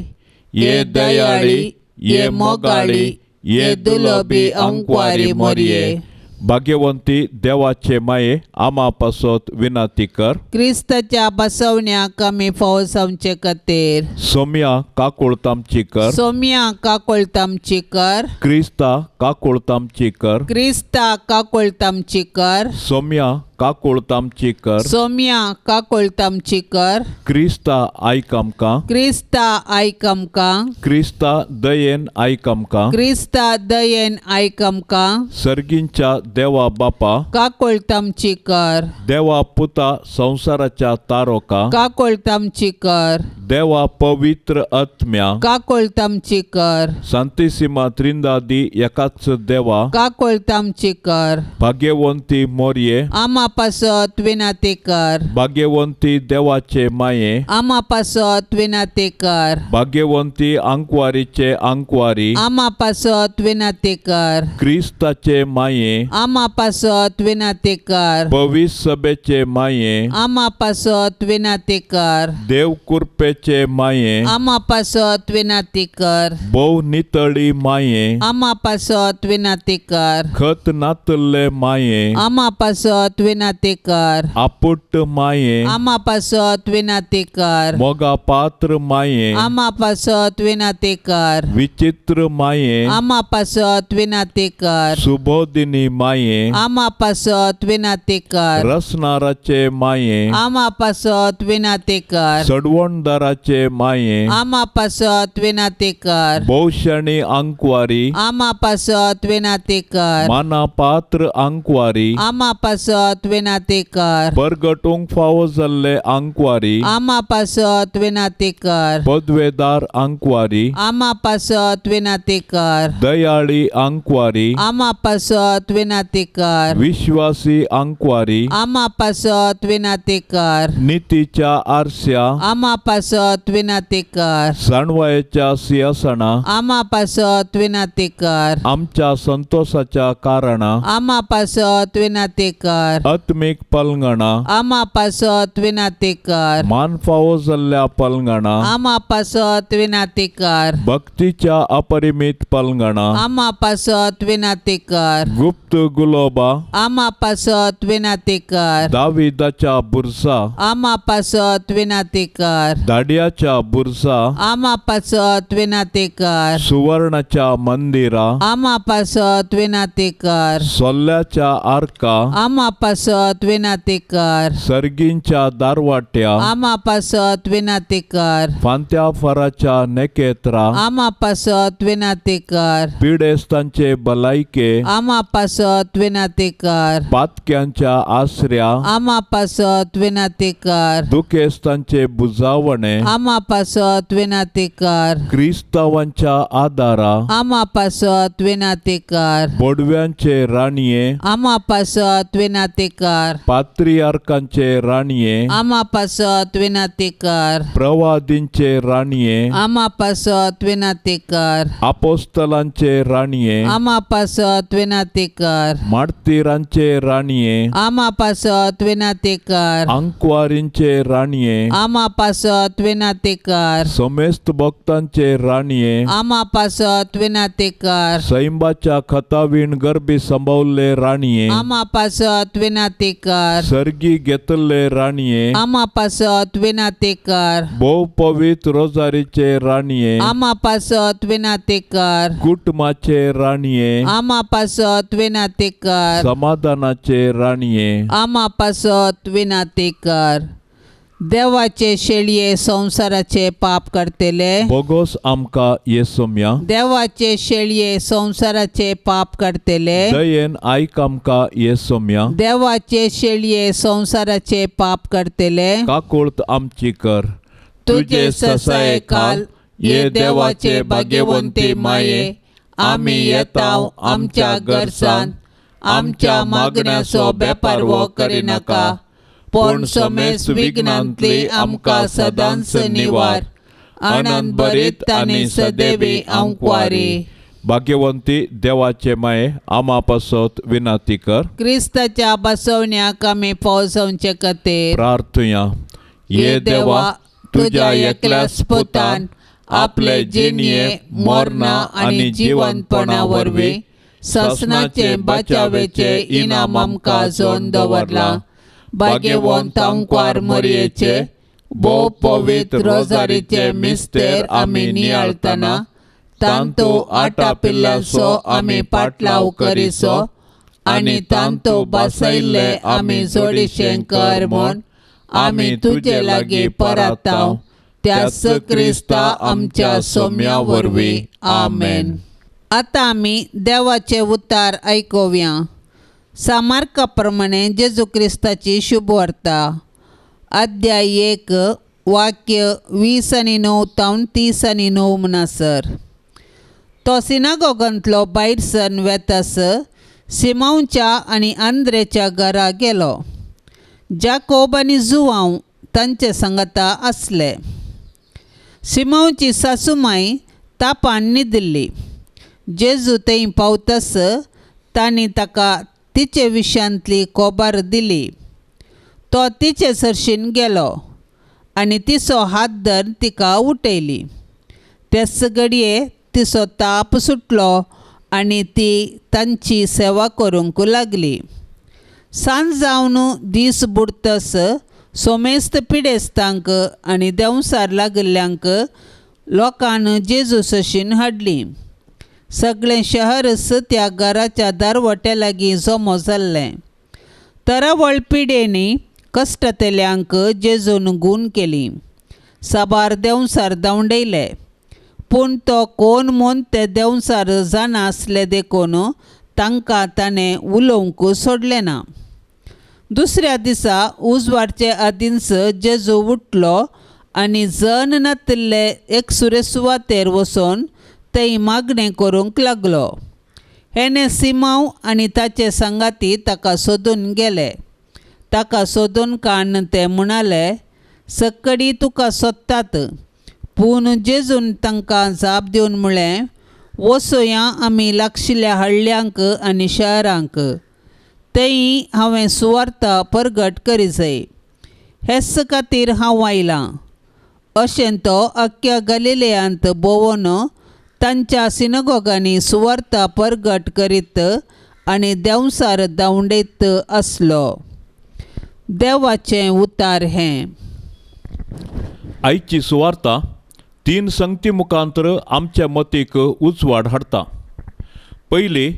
ये दयाळी, ये मोगाळी, ये दुलोबी अंकवारी मोरये. भाग्यवंती देवाचे माये, आमा पासत विनंती कर. क्रिस्ताच्या बसवण्याक आमी फावो जावचे खातीर. सोम्या काकुळट आमची कर. सोम्या काकुळट आमची कर. क्रिस्ता काकुळट आमची कर. क्रिस्ता काकुळट आमची कर. सोम्या काकुळट आमची कर. सोम्या काकुळट आमची कर. क्रिस्ता आयक आमकां. क्रिस्ता आयक आमकां. क्रिस्ता दयेन आयक आमकां. क्रिस्ता दयेन आयक आमकां. सर्गींच्या देवा बापा, काकुळट आमची कर. देवा पुता संवसाराच्या तारोका, काकुळट आमची कर. देवा पवित्र आत्म्या, काकुळट आमची कर. सांतिसिमा त्रिंदादी एकाच देवा, काकुळट आमची कर. भाग्यवंती मोरये, आमा पासत विनंती कर. भाग्यवंती देवाचे माये, आमा पासत विनंती कर. भाग्यवंती आंकवारीचे आंकवारी, आमा पासत विनंती कर. क्रिस्ताचे माये, आमा पासत विनंती कर. पवित्र सभेचे माये, आमा पासत विनंती कर. देव कृपेचे माये, आमा पासत विनंती कर. भोव नितळी माये, आमा पासत विनंती कर. खत नातल्ले माये, आमा पासत विनंती कर. आपुट्ट माये, आमा पासत विनंती कर. मोगा पात्र माये, आमा पासत विनंती कर. विचित्र माये, आमा पासत विनंती कर. सुबोधिनी माये, आमा पासत विनंती कर. रसनाराचे माये, आमा पासत विनंती कर. सडवणदाराचे माये, आमा पासत विनंती कर. भोवशणी आंकवारी, आमा पासत विनंती कर. माना पात्र आंकवारी, आमा पासत विनंती कर. परगटूंक फावो जाल्ले आंकवारी, आमा पासत विनंती कर. पदवेदार आंकवारी, आमा पासत विनंती कर. दयाळी आंकवारी, आमा पासत विनंती कर. विश्वासी आंकवारी, आमा पासत विनंती कर. नितीच्या आरस्या, आमा पासत विनंती कर. जाणवायेच्या सिंहासना, आमा पासत विनंती कर. आमच्या संतोषाच्या कारणा, आमा पासत विनंती कर. आत्मीक पलंगणा, आमा पासत विनंती कर. मान फावो जाल्ल्या पलंगणा, आमा पासत विनंती कर. भक्तीच्या अपरिमीत पलंगणा, आमा पासत विनंती कर. गुप्त गुलोबा, आमा पासत विनंती कर. दाविदाच्या बुरसा, आमा पासत विनंती कर. दाडयाच्या बुरसा, आमा पासत विनंती कर. सुवर्णाच्या मंदिरा, आमा पासत विनंती कर. सोल्ल्याच्या आर्का, आमा पासत विनंती कर. सर्गींच्या दारवाट्या, आमा पासत विनंती कर. फांत्या फराच्या नेकेत्रा, आमा पासत विनंती कर. पिडेस्तांचे भलायके, आमा पासत विनंती कर. पातक्यांच्या आसऱ्या, आमा पासत विनंती कर. दुखेस्तांचे बुजावणे, आमा पासत विनंती कर. क्रिस्तावांच्या आदारा, आमा पासत विनंती कर. बोडव्यांचे राणये, आमा पासत विनंती कर. पात्रियार्कांचे राणये, आमा पासत विनंती कर. प्रवादींचे राणये, आमा पासत विनंती कर. आपोस्तलांचे राणये, आमा पासत विनंती कर. मार्तीरांचे राणये, आमा पासत विनंती कर. आंकवारींचे राणये, आमा पासत विनंती कर. समेस्त भक्तांचे राणये, आमा पासत विनंती कर. सैंबाच्या खतावीण गर्भी संभवल्ले राणये, आमा पासत विनंती कर. सर्गी घेतल्ले राणये, आमा पासत विनंती कर. भोव पवित्र रोजारीचे राणये, आमा पासत विनंती कर. कुटुंबाचे राणये, आमा पासत विनंती कर. समाधानाचे राणये, आमा पासत विनंती कर. देवाचे शेळये संवसाराचे पाप करतले, बोगोस आमकां येसोम्या, देवाचे शेळये संवसाराचे पाप करतले, दयेन आयक आमकां येसोम्या, देवाचे शेळये संवसाराचे पाप करतले, काकुळत आमची कर. तुजे ससायकाल ये देवाचे भाग्यवंती माये, आमी येता आमच्या गरसान, आमच्या मागण्याचो बेपारवो करिनाका, पूण समेस विघ्नांतली आमकां सदांच निवार. आनंद भरीत आनी सदैवी आंकवारी. भाग्यवंती देवाचे माये, आमा पासत विनंती कर. क्रिस्ताच्या बसवण्याक आमी पावसावचे खातीर प्रार्थुया. ये देवा, तुज्या एकल्याच पुतान आपले जिणये मरणा आनी जिवंतपणा वरवीं ससनाचे बचावेचे इनाम आमकां जोन दवरलां. भाग्यवंत आंकवार मरयेचे भोव पवित्र रोजारीचे मिस्तेर आमी नियाळतना तांतू आटापिल्ल्याचो आमी पाटलाव करिसो आनी तांतू बसयल्ले आमी जोडीशें कर म्हूण आमी तुजे लागीं परताव त्याच क्रिस्ता आमच्या सोम्या वरवीं. आमेन. आतां आमी देवाचे उतार आयकुया. सामार्का प्रमाणे जेजू क्रिस्ताची शुभवार्ता, अध्याय 1, वाक्य 20 आनी 9 तावन 30 आनी 9 म्हणसर. तो सिनागोगांतलो भायर सरून वेतास सिमांवच्या आनी आंद्रेच्या घरा गेलो. जाकोब आनी जुवांव तांचे सांगाता आसले. सिमांवची सासूमाय तापान न्हिदिल्ली. जेजू थंय पावतास तांणी ताका तिचे विशयांतली खबर दिली. तो तिचे सरशीन गेलो आनी तिचो हात धरून तिका उठयली. तेच घडये तिचो ताप सुटलो आनी ती तांची सेवा करूंक लागली. सांज जावन दीस बुडतस सोमेस्त पिडेस्तांक आनी देंवसार लागिल्ल्यांक लोकान जेजू सशीन हाडली. सगळें शहरच त्या घराच्या दारवट्या लागीं जमो जाल्लें. तरावळ पिडेनी कश्टतल्यांक जेजून गूण केली. साबार देंवसार धांवडयले, पूण तो कोण म्हूण ते देंवसार जाणा आसले देखून तांकां ताणें उलोवंक सोडलें ना. दुसऱ्या दिसा उजवाडचे आदींच जेजू उठलो आनी जन नातिल्ले एकसुरे सुवातेर वचून थंय मागणें करूंक लागलो. हेणें सिमांव आनी ताचे सांगाती ताका सोदून गेले. ताका सोदून काडून ते म्हणाले, सक्कडी तुका सोदतात. पूण जेजून तांकां जाप दिवन म्हळें, वचोया आमी लागशिल्ल्या हळ्ळ्यांक आनी शहरांक, थंय हांवें सुवार्ता परगट करी जाय, हेच खातीर हांव आयलां. अशें तो अख्ख्या गलिलेयांत भोंवन तांच्या सिनगोगांनी सुवार्ता परगट करीत आनी देंवसार धांवडयत आसलो. देवाचें उतार हें. आयची सुवार्ता 3 संगती मुखांतर आमच्या मतीक उजवाड हाडटा. पयली,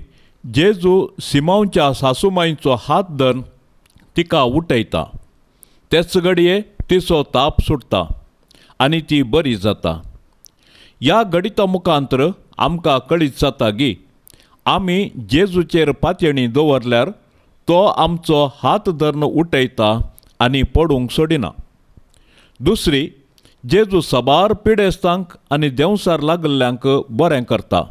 जेजू सिमांवच्या सासूमांयचो हात धरून तिका उठयता. तेच घडये तिचो ताप सुटता आनी ती बरी जाता. ह्या घडिता मुखांतर आमकां कळीत जाता की आमी जेजूचेर पातयणी दवरल्यार तो आमचो हात धरून उठयता आनी पडूंक सोडिना. दुसरी, जेजू साबार पिडेस्तांक आनी देंवसार लागिल्ल्यांक बरें करता.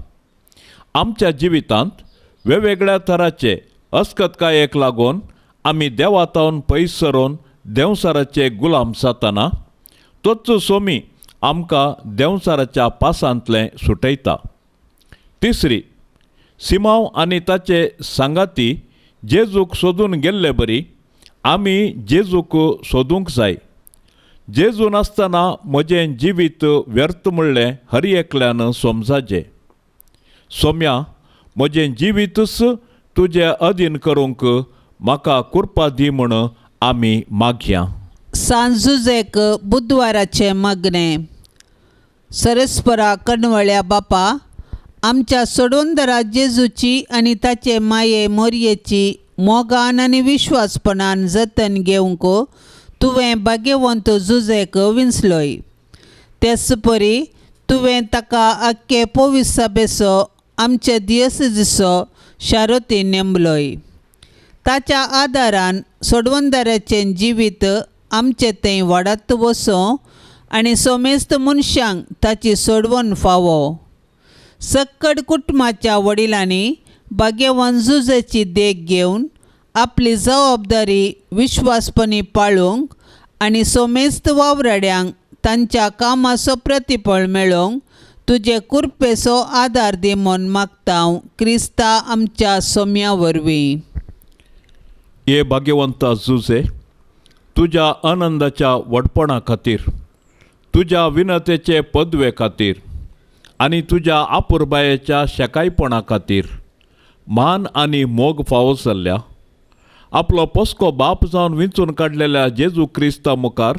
आमच्या जिवितांत वेगवेगळ्या तराचे अस्कतकायेक लागून आमी देवातावन पयस सरून देंवसाराचे गुलाम जातना तोच सोमी आमकां देंवसाराच्या पासांतलें सुटयता. तिसरी, सिमांव आनी ताचे सांगाती जेजूक सोदून गेल्ले बरी आमी जेजूक सोदूंक जाय. जेजू नासतना म्हजें जिवीत व्यर्थ म्हणलें हर एकल्यान समजाचें. सोम्या, म्हजें जिवीतच तुजें अधीन करूंक म्हाका कृपा दी म्हूण आमी मागया. सांजुजेक बुधवाराचें मागणें. सरस्परा कणवळ्या बापा, आमच्या सोडवंदरा जेजूची आनी ताचे माये मोरयेची मोगान आनी विश्वासपणान जतन घेवंक तुवें भाग्यवंत जुजेक विंचलोय. तेच परी तुवें ताका आख्खे पोवीस सभेचो आमचे दियसिचो शारोती नेमलोय. ताच्या आदारान सोडवंदराचें जिवीत आमचें थंय वाडत वचों आनी सोमेस्त मनशांक ताची सोडवण फावो. सक्कड कुटुंबाच्या वडिलांनी भाग्यवान जुजेची देख घेवन आपली जबाबदारी विश्वासपणी पाळूंक आनी सोमेस्त वावराड्यांक तांच्या कामाचो प्रतिफळ मेळोवंक तुजे कुरपेचो आदार दी म्हूण मागता क्रिस्ता आमच्या सोम्या वरवीं. हे भाग्यवंता जुजे, तुज्या आनंदाच्या व्हडपणा खातीर, तुज्या विनतेचे पदवे खातीर आनी तुज्या आपुरबायेच्या शेकायपणा खातीर मान आनी मोग फावो जाल्ल्या आपलो पोसको बाप जावन विंचून काडलेल्या जेजू क्रिस्ता मुखार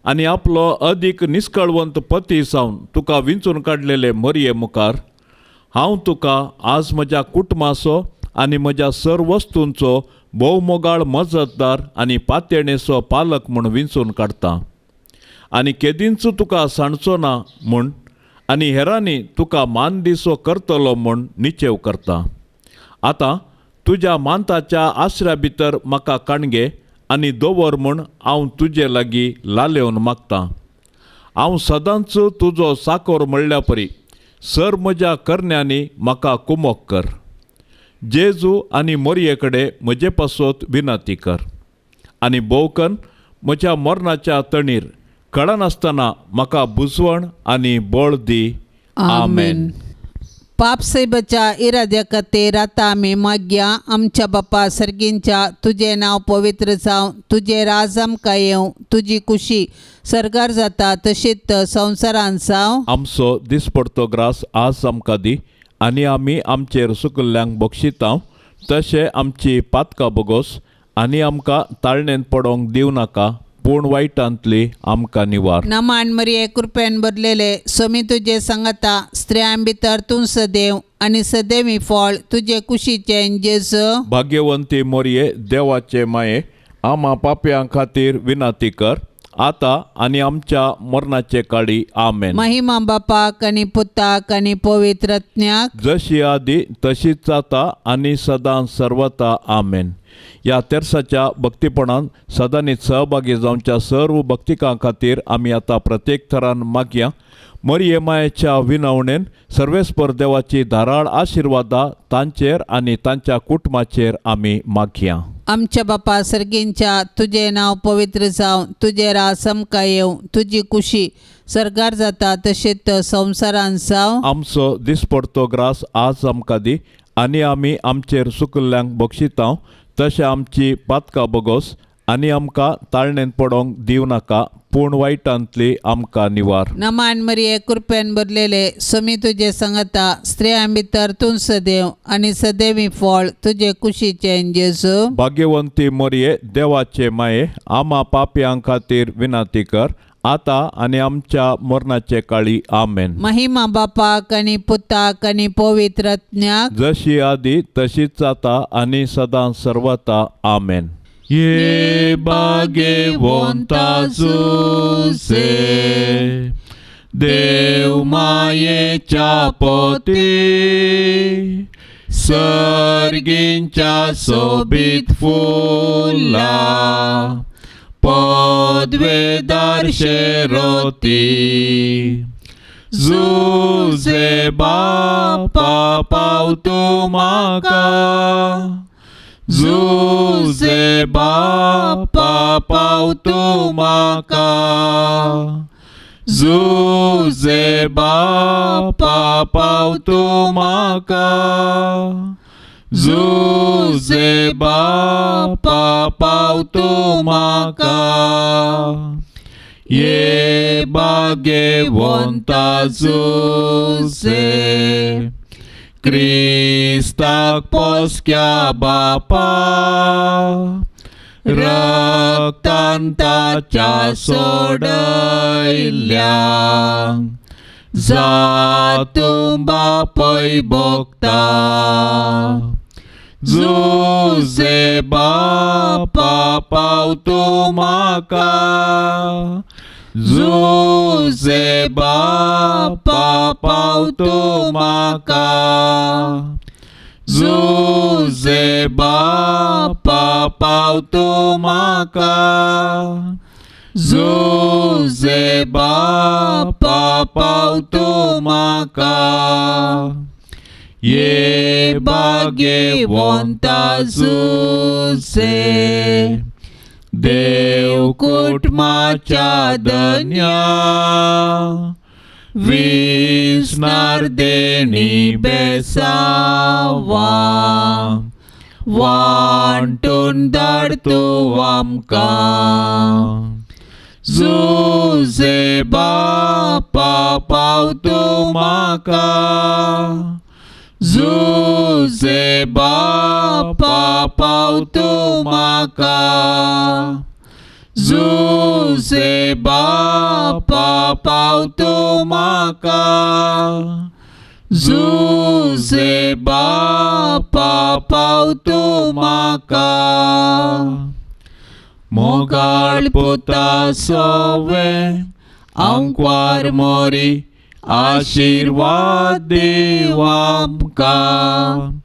आनी आपलो अदीक निस्कळवंत पती जावन तुका विंचून काडलेले मरये मुखार हांव तुका आज म्हज्या कुटुंबाचो आनी म्हज्या सर वस्तूंचो भोवमोगाळ मजतदार आनी पातयेणेचो पालक म्हूण विंचून काडटा आनी केदींच तुका सांडचो ना म्हूण आनी हेरांनी तुका मान दिसो करतलो म्हूण निचेव करता. आतां तुज्या मानताच्या आसऱ्या भितर म्हाका काणगे आनी दवर म्हूण हांव तुजे लागीं लालेवन मागतां. हांव सदांच तुजो साकोर म्हणल्या परी सर म्हज्या करण्यांनी म्हाका कुमोक कर. जेजू आनी मोरये कडेन म्हजे पासत विनंती कर आनी भोवकन म्हज्या मरणाच्या तणीर कळनासतना म्हाका बुजवण आनी बळ दी. आमेन. पाप साहेबाच्या इराद्या खातीर आतां आमी मागया. आमच्या बापा सर्गींच्या, तुजें नांव पवित्र जावं, तुजें राज आमकां येवं, तुजी कुशी सर्गार जाता तशीच संवसारांत जावं. आमचो दिसपडतो ग्रास आज आमकां दी आनी आमी आमचेर सुकल्ल्यांक बक्षितांव तशें आमची पातकां बोगोस आनी आमकां ताळणेंत पडोंक दिवं नाका पूण वायटांतली आमकां निवार. नमान मरिये, कृपेन भरलेले, स्वामी तुजे सांगता, स्त्रियां भितर तूं सदैव आनी सदैवी फळ तुजे कुशीचें जेजू. भाग्यवंती मोरये, देवाचे माये, आमा पापयां खातीर विनंती कर आतां आनी आमच्या मरणाचे काळी. आमेन. महिमा बापाक आनी पुताक आनी पवित्र आत्म्याक, जशी आदी तशीच जाता आनी सदां सर्वता. आमेन. ह्या तेर्साच्या भक्तीपणान सदांनीच सहभागी जावच्या सर्व भक्तिकां खातीर आमी आतां प्रत्येक थरान मागया. मरिये मायेच्या विनवणेन सर्वेस्पर देवाची धाराळ आशिर्वादा तांचेर आनी तांच्या कुटुंबाचेर आमी मागया. आमच्या बापा सर्गींच्या, तुजें नांव पवित्र जावं, तुजें राज आमकां येवं, तुजी कुशी सर्गार जाता तशीच संवसारांत जावं. आमचो दिसपडतो ग्रास आज आमकां दी आनी आमी आमचेर सुकल्ल्यांक बक्षितांव तशें आमची पातकां बोगोस आनी आमकां ताळणेंत पडोंक दिवं नाका पूण वायटांतली आमकां निवार. नमान मरिये, कृपेन भरलेले, स्वामी तुजे सांगता, स्त्रियां भितर तूं सदैव आनी सदैवी फळ तुजे कुशीचें जेजू. भाग्यवंती मरिये, देवाचे माये, आमा पापयां खातीर विनंती कर आतां आनी आमच्या मरणाचे काळी. आमेन. महिमा बापाक आनी पुताक आनी पवित्र आत्म्याक, जशी आदी तशीच जाता आनी सदां सर्वता. आमेन. ये भाग्यवंता जुजे, देव मायेच्या पोती, सर्गींच्या सोबीत फुला पदवेदार शेरोती, जुजे बापा पावतू म्हाका, जुजे बापा पावतू म्हाका, जुजे बापा पावतू म्हाका, जुजे बापा पावतू म्हाका. ये भाग्यवंता जुजे, क्रिस्ताक पोसक्या बापा, रक्तान ताच्या सोडयल्या जातूं बापय भोगता, जुजे बापा पावतू म्हाका, जुजे बापा पावतू म्हाका, जुजे बापा पावतू म्हाका, जुजे बापा पावतू म्हाका. ये भाग्यवंता जुजे, देव कुटुंबाच्या धन्या, विस्नार देणी बेसावा वांटून धाड तूं आमकां. जुझे बापा पाव तूं म्हाका, जुझे बापा पाव तूं म्हाका, जुझे बापा पाव तूं म्हाका, जुझे बापा पाव तूं म्हाका. मोगाळ पुता सोवे आंकवार मोरी आशिर्वाद दीव आमकां.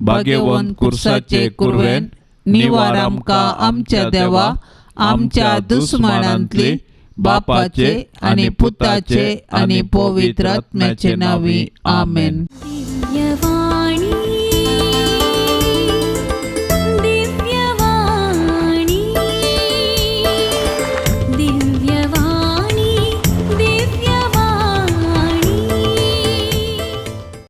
भाग्यवंत कुर्साचे कुरवेन निवार आमकां आमच्या देवा, आमच्या दुस्मानांतली, बापाचे आनी पुताचे आनी पवित्र आत्म्याचे नांवी. आमेन. दिव्यवाणी.